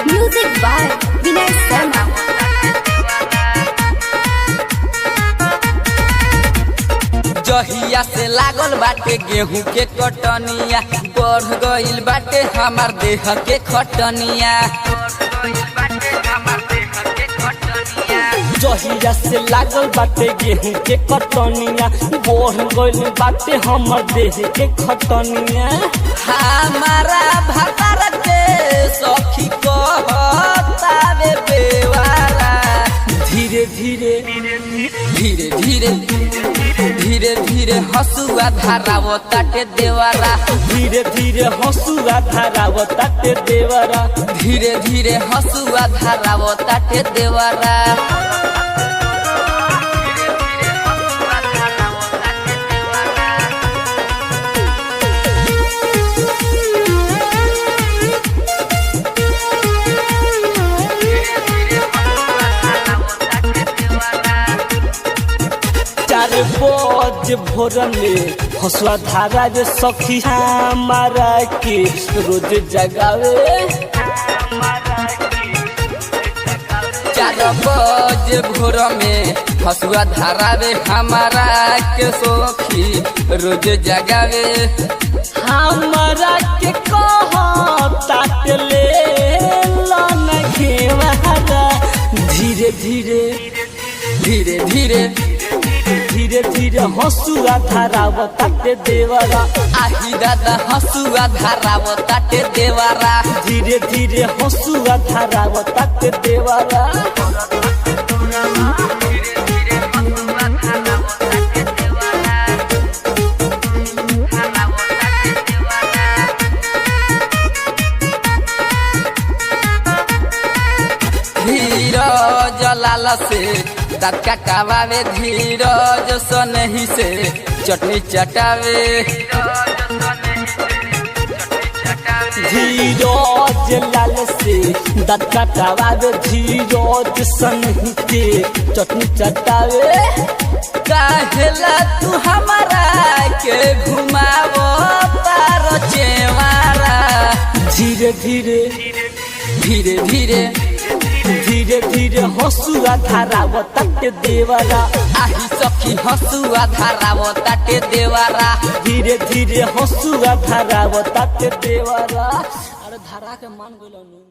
Music by Vinay Sharma. जहिया से लागल बाटे गेहूं के कटनिया, बढ़ गइल बाटे हमार देह के खटनिया। जहिया से लागल बाटे गेहूं के कटनिया, बढ़ गइल बाटे हमर देह के खटनिया। हमारा भतार के सखी कहतावे बेवारा। धीरे धीरे, धीरे धीरे, धीरे धीरे हसुआ धारावो ताटे देवारा। धीरे धीरे हंसुआ धारावताटे देवरा। धीरे धीरे हसुआ धारावो ताटे देवारा। 4 बजे भोर में हंसुआ धारा रे सखी हमारा के रोज जगावे। 4 बजे भोर में हसुआ धारावे हमारा के सोखी रोज जगावे। हमारा के कह ताटले लन घेवारा। धीरे धीरे, धीरे धीरे, धीरे धीरे हंसुआ धारावताटे देवरा। आही दादा, हसुआ धारावो ताटे देवारा। धीरे धीरे हंसुआ धारावताटे देवरा। धीरज लाल से दाँत कटावे, धीरज सनही से चटनी चटावे। धीरज लाल से दाँत कटावे, धीरज सनही के चटनी चटावे। काहेला तू हमारा के घुमावो तार चेवारा। धीरे धीरे, धीरे धीरे, धीरे धीरे हंसुआ धारावताटे देवरा। आही सखी, हसुआ धारावो ताटे देवारा। धीरे धीरे हंसुआ धारावताटे देवरा। अरे धारा के मान गइल।